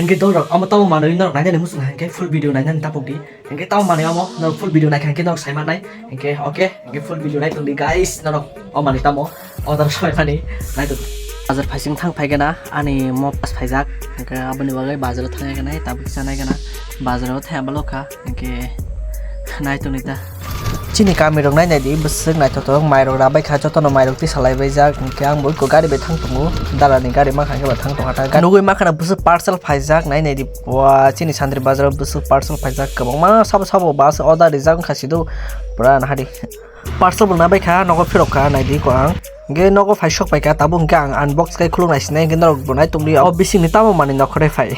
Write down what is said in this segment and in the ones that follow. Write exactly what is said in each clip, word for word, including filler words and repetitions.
Hingke dorok omo tamo manwi norok nainani muchung hai hingke full video nainani tapok di. Hingke tamo manwi omo norok full video naikha hingke norok sai mannai. Hingke oke, hingke full video nai tongdi guys, norok o manwi tamo order soi mani nai tong. Bazar phaising thang phaikhe na ani mo pas phaijak, hingke aboni bagwi bazaro thangnai khe nai tabuk chanai khe na bazaro thaya balo kha, hingke nai tongdi ta. Chini kami rok nai nai di, bwswk naithothok, mai rok rabai kha, jotono mai rok tisa lai bai jak, hingke ang bo eko gari bai thang tongo, dara ni gari mankha hingke bo thang tongkha ta. Nugui mankha na bwswk parcel phaijak, nai nai di, bua chini Santri Bazar o bwswk parcel phaijak, kwbangma sabo sabo bus order rijak wngkha sido, pura nahadi. Parcel bo nabai kha, nogo phirok kha, nai di ko ang. Hingke nogo phai sok pai kha, tabuk hingke ang unbox khai khuluk nai sinai, hingke norok bo nai tongdi, o bising ni tamo manwi nokhorwi phai.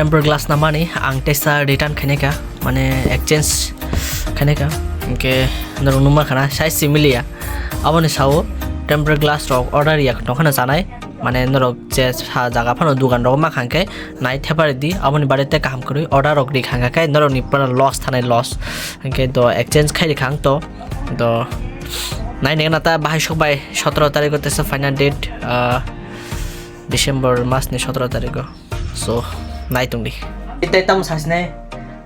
Tempered glass namani ang teisa return khainai kha, mane exchange khainai kha, hingke norok numa khana size similia. Aboni sao tempered glass rok order yak tongkhana chanai, mane norok je sa jaga phano dugan rok ma khangkhe nai thepari di, aboni bare tei kaham kwrwi order rok ri khangkhe norok ni pura loss thanai loss. Hingke do exchange khai ri khang to, do nai neng nata bahai sok bai sotoro tarikh o teisa final date, ah, December mas ni sotoro tarikh o. So, nai tongdi. Tei tamo sasne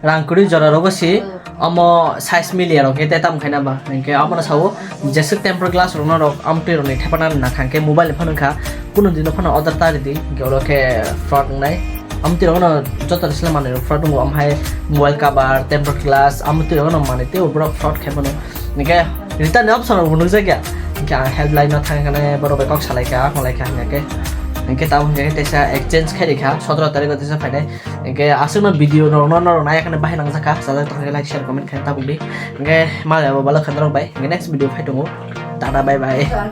rang kwrwi jora rogo si, omo size milia rok khe tei tamo khaina ba. Hingke abono sao, jeswk tempered glass rokno rok amtwi rokni thepana na khangkhe mobile phano wngkha, kunu dino phano order ta ridi, hingke oro khe fraud wngnai. Amtwi rokno joto sle manwi rok fraud wngo, amhai mobile cover, tempered glass, amtwi rokno manwi tei borok fraud khe mano. Hingke return ni option rok bo nukjakya. Hingke ang helpline no thang khe borok bai kok salai kha, ang lai kha hingke. Hingke tamo hingke teisa exchange khai ri kha, sotoro tarikh o teisa phainai. Hingke aswkno video norokno norok nai kheno bahai nangjakha, chajak tongkha like, share, comment khe tabuk di. Hingke malai abo balok khe norok bai. Hingke next video phai tongo. Tata, bye bye.